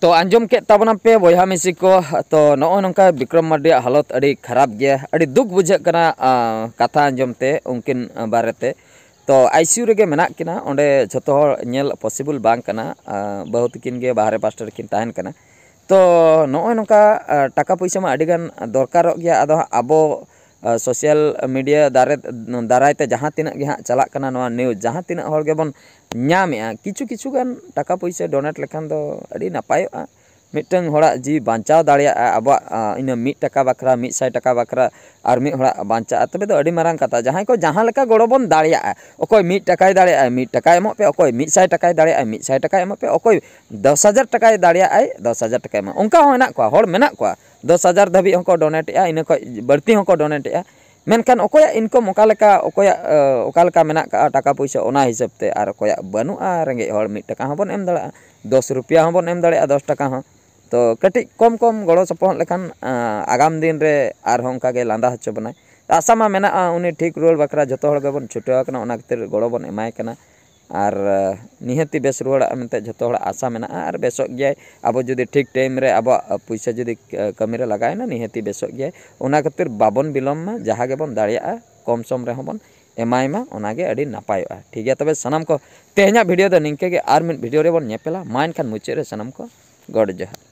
ᱛᱚ, ᱟᱸᱡᱚᱢ ᱠᱮᱫ ᱛᱟᱵᱚᱱᱟᱯᱮ ᱵᱚᱭᱦᱟ ᱢᱤᱥᱤ ᱠᱚ, ᱛᱚ, ᱱᱚᱜᱼᱚᱭ ᱱᱚᱝᱠᱟ ᱵᱤᱠᱨᱚᱢ ᱢᱟᱨᱰᱤᱭᱟᱜ ᱦᱟᱞᱚᱛ ᱟᱹᱰᱤ ᱠᱷᱟᱨᱟᱯ ᱜᱮᱭᱟ᱾ ᱟᱹᱰᱤ ᱫᱩᱠ ᱵᱩᱡᱷᱟᱹᱜ ᱠᱟᱱᱟ, ᱟᱸ, ᱠᱟᱛᱷᱟ ᱟᱸᱡᱚᱢ ᱛᱮ ᱩᱱᱠᱤᱱ, ᱟᱸ, ᱵᱟᱨᱮᱛᱮ᱾ ᱛᱚ, ICU ᱨᱮᱜᱮ ᱢᱮᱱᱟᱜ ᱠᱤᱱᱟ, ᱚᱸᱰᱮ ᱡᱷᱚᱛᱚ ᱦᱚᱲ ᱧᱮᱞ possible ᱵᱟᱝ ᱠᱟᱱᱟ᱾ ᱟᱸ, ᱵᱟᱹᱦᱩ ᱛᱟᱹᱠᱤᱱ ᱜᱮ ᱵᱟᱦᱨᱮ ᱯᱟᱥᱴᱟ ᱨᱮᱠᱤᱱ ᱛᱟᱦᱮᱱ ᱠᱟᱱᱟ᱾ ᱛᱚ, ᱱᱚᱜᱼᱚᱭ ᱱᱚᱝᱠᱟ, ᱟᱸ, ᱴᱟᱠᱟ ᱯᱚᱭᱥᱟ ᱢᱟ ᱟᱹᱰᱤᱜᱟᱱ ᱫᱚᱨᱠᱟᱨᱚᱜ ᱜᱮᱭᱟ, ᱟᱫᱚ ᱦᱟᱸᱜ ᱟᱵᱚ ᱥᱳᱥᱟᱞ ᱢᱤᱰᱤᱭᱟ ᱫᱟᱨᱮ ᱫᱟᱨᱟᱭ ᱛᱮ ᱡᱟᱦᱟᱸ ᱛᱤᱱᱟᱹᱜ ᱜᱮ ᱦᱟᱸᱜ ᱪᱟᱞᱟᱜ ᱠᱟᱱᱟ ᱱᱚᱣᱟ ᱱᱤᱭᱩᱡᱽ, ᱡᱟᱦᱟᱸ ᱛᱤᱱᱟᱹᱜ ᱦᱚᱲ ᱜᱮᱵᱚᱱ ᱧᱟᱢᱮᱜᱼᱟ, ᱠᱤᱪᱷᱩ ᱠᱤᱪᱷᱩ ᱜᱟᱱ ᱴᱟᱠᱟ ᱯᱩᱭᱥᱟᱹ ᱰᱳᱱᱮᱴ ᱞᱮᱠᱷᱟᱱ ᱫᱚ ᱟᱹᱰᱤ ᱱᱟᱯᱟᱭᱚᱜᱼᱟ᱾ ᱢᱤᱫᱴᱟᱝ ᱦᱚᱲᱟᱜ ᱡᱤᱣᱤ ᱵᱟᱧᱪᱟᱣ ᱫᱟᱲᱮᱭᱟᱜᱼᱟ ᱟᱵᱚᱣᱟᱜ ᱤᱱᱟᱹ ᱢᱤᱫ ᱴᱟᱠᱟ ᱵᱟᱠᱷᱨᱟ, ᱢᱤᱫ ᱥᱟᱭ ᱴᱟᱠᱟ ᱵᱟᱠᱷᱨᱟ, ᱟᱨ ᱢᱤᱫ ᱦᱚᱲᱟᱜ ᱵᱟᱧᱪᱟᱜᱼᱟ, ᱛᱚᱵᱮ ᱫᱚ ᱟᱹᱰᱤ ᱢᱟᱨᱟᱝ ᱠᱟᱛᱷᱟ᱾ ᱡᱟᱦᱟᱸᱭ ᱠᱚ ᱡᱟᱦᱟᱸ ᱞᱮᱠᱟ ᱜᱚᱲᱚ ᱵᱚᱱ ᱫᱟᱲᱮᱭᱟᱜᱼᱟ, ᱚᱠᱚᱭ ᱢᱤᱫ ᱴᱟᱠᱟᱭ ᱫᱟᱲᱮᱭᱟᱜᱼᱟ, ᱢᱤᱫ ᱴᱟᱠᱟ ᱮᱢᱚᱜ ᱯᱮ, ᱚᱠᱚᱭ ᱢᱤᱫ ᱥᱟᱭ ᱴᱟᱠᱟᱭ ᱫᱟᱲᱮᱭᱟᱜᱼᱟ, ᱢᱤᱫ ᱥᱟᱭ ᱴᱟᱠᱟ ᱮᱢᱚᱜ ᱯᱮ, ᱚᱠᱚᱭ ᱫᱚᱥ ᱦᱟᱡᱟᱨ ᱴᱟᱠᱟᱭ ᱫᱟᱲᱮᱭᱟᱜᱼᱟᱭ, ᱫᱚᱥ ᱦᱟᱡᱟᱨ ᱴᱟᱠᱟᱭ ᱮᱢᱟ᱾ ᱚᱱᱠᱟ ᱦᱚᱸ ᱦᱮᱱᱟᱜ ᱠᱚᱣᱟ, ᱦᱚᱲ ᱢᱮᱱᱟᱜ ᱠᱚᱣᱟ ᱫᱚᱥ ᱦᱟᱡᱟᱨ ᱫᱷᱟᱹᱵᱤᱡ ᱦᱚᱸᱠᱚ ᱰᱳᱱᱮᱴᱮᱜᱼᱟ, ᱤᱱᱟᱹ ᱠᱷᱚᱱ ᱵᱟᱹᱲᱛᱤ ᱦᱚᱸᱠᱚ ᱰᱳᱱᱮᱴᱮᱜᱼᱟ᱾ ᱢᱮᱱᱠᱷᱟᱱ ᱚᱠᱚᱭᱟᱜ ᱤᱱᱠᱚᱢ ᱚᱠᱟ ᱞᱮᱠᱟ, ᱚᱠᱚᱭᱟᱜ ᱚᱠᱟ ᱞᱮᱠᱟ ᱢᱮᱱᱟᱜ ᱠᱟᱜᱼᱟ ᱴᱟᱠᱟ ᱯᱩᱭᱥᱟᱹ, ᱚᱱᱟ ᱦᱤᱥᱟᱹᱵ ᱛᱮ᱾ ᱟᱨ ᱚᱠᱚᱭᱟᱜ ᱵᱟᱹᱱᱩᱜᱼᱟ, ᱨᱮᱸᱜᱮᱡ ᱦᱚᱲ ᱢᱤᱫ ᱴᱟᱠᱟ ᱦᱚᱸᱵᱚᱱ ᱮᱢ ᱫᱟᱲᱮᱭᱟᱜᱼᱟ, ᱫᱚᱥ ᱨᱩᱯᱤᱭᱟ ᱦᱚᱸᱵᱚᱱ ᱮᱢ ᱫᱟᱲᱮᱭᱟᱜᱼᱟ, ᱫᱚᱥ ᱴᱟᱠᱟ ᱦᱚᱸ᱾ ᱛᱚ ᱠᱟᱹᱴᱤᱡ ᱠᱚᱢ ᱠᱚᱢ ᱜᱚᱲᱚ ᱥᱚᱯᱚᱦᱚᱫ ᱞᱮᱠᱷᱟᱱ ᱟᱜᱟᱢ ᱫᱤᱱ ᱨᱮ ᱟᱨᱦᱚᱸ ᱚᱱᱠᱟ ᱜᱮ ᱞᱟᱸᱫᱟ ᱦᱚᱪᱚ ᱵᱚᱱᱟᱭ᱾ ᱟᱥᱟ ᱢᱟ ᱢᱮᱱᱟᱜᱼᱟ, ᱩᱱᱤ ᱴᱷᱤᱠ ᱨᱩᱣᱟᱹᱲ ᱵᱟᱠᱷᱨᱟ ᱡᱷᱚᱛᱚ ᱦᱚᱲ ᱜᱮᱵᱚᱱ ᱪᱷᱩᱴᱟᱹᱣ ᱟᱠᱟᱱᱟ, ᱚᱱᱟ ᱠᱷᱟᱹᱛᱤᱨ ᱜᱚᱲᱚ ᱵᱚᱱ ᱮᱢᱟᱭ ᱠᱟᱱᱟ᱾ ᱟᱨ ᱱᱤᱦᱟᱹᱛᱤ ᱵᱮᱥ ᱨᱩᱣᱟᱹᱲᱚᱜᱼᱟ ᱢᱮᱱᱛᱮ ᱡᱷᱚᱛᱚ ᱦᱚᱲᱟᱜ ᱟᱥᱟ ᱢᱮᱱᱟᱜᱼᱟ᱾ ᱟᱨ ᱵᱮᱥᱚᱜ ᱜᱮᱭᱟᱭ, ᱟᱵᱚ ᱡᱩᱫᱤ ᱴᱷᱤᱠ ᱴᱟᱭᱤᱢ ᱨᱮ ᱟᱵᱚᱣᱟᱜ ᱯᱩᱭᱥᱟᱹ ᱡᱩᱫᱤ ᱠᱟᱹᱢᱤ ᱨᱮ ᱞᱟᱜᱟᱣᱮᱱᱟ, ᱱᱤᱦᱟᱹᱛᱤ ᱵᱮᱥᱚᱜ ᱜᱮᱭᱟᱭ᱾ ᱚᱱᱟ ᱠᱷᱟᱹᱛᱤᱨ ᱵᱟᱵᱚᱱ ᱵᱤᱞᱚᱢ ᱢᱟ, ᱡᱟᱦᱟᱸ ᱜᱮᱵᱚᱱ ᱫᱟᱲᱮᱭᱟᱜᱼᱟ ᱠᱚᱢ ᱥᱚᱢ ᱨᱮᱦᱚᱸ ᱵᱚᱱ ᱮᱢᱟᱭ ᱢᱟ, ᱚᱱᱟᱜᱮ ᱟᱹᱰᱤ ᱱᱟᱯᱟᱭᱚᱜᱼᱟ᱾ ᱴᱷᱤᱠ ᱜᱮᱭᱟ, ᱛᱚᱵᱮ ᱥᱟᱱᱟᱢ ᱠᱚ ᱛᱮᱦᱮᱧᱟᱜ ᱵᱷᱤᱰᱤᱭᱳ ᱫᱚ ᱱᱤᱝᱠᱟᱹ ᱜᱮ, ᱟᱨ ᱢᱤᱫ ᱵᱷᱤᱰᱤᱭᱳ ᱨᱮᱵᱚᱱ ᱧᱮᱯᱮᱞᱟ᱾ ᱢᱟ ᱮᱱᱠᱷᱟᱱ ᱢᱩᱪᱟᱹᱫ ᱨᱮ ᱥᱟᱱᱟᱢ ᱠᱚ ᱜᱚᱰ ᱡᱚᱦᱟᱨ᱾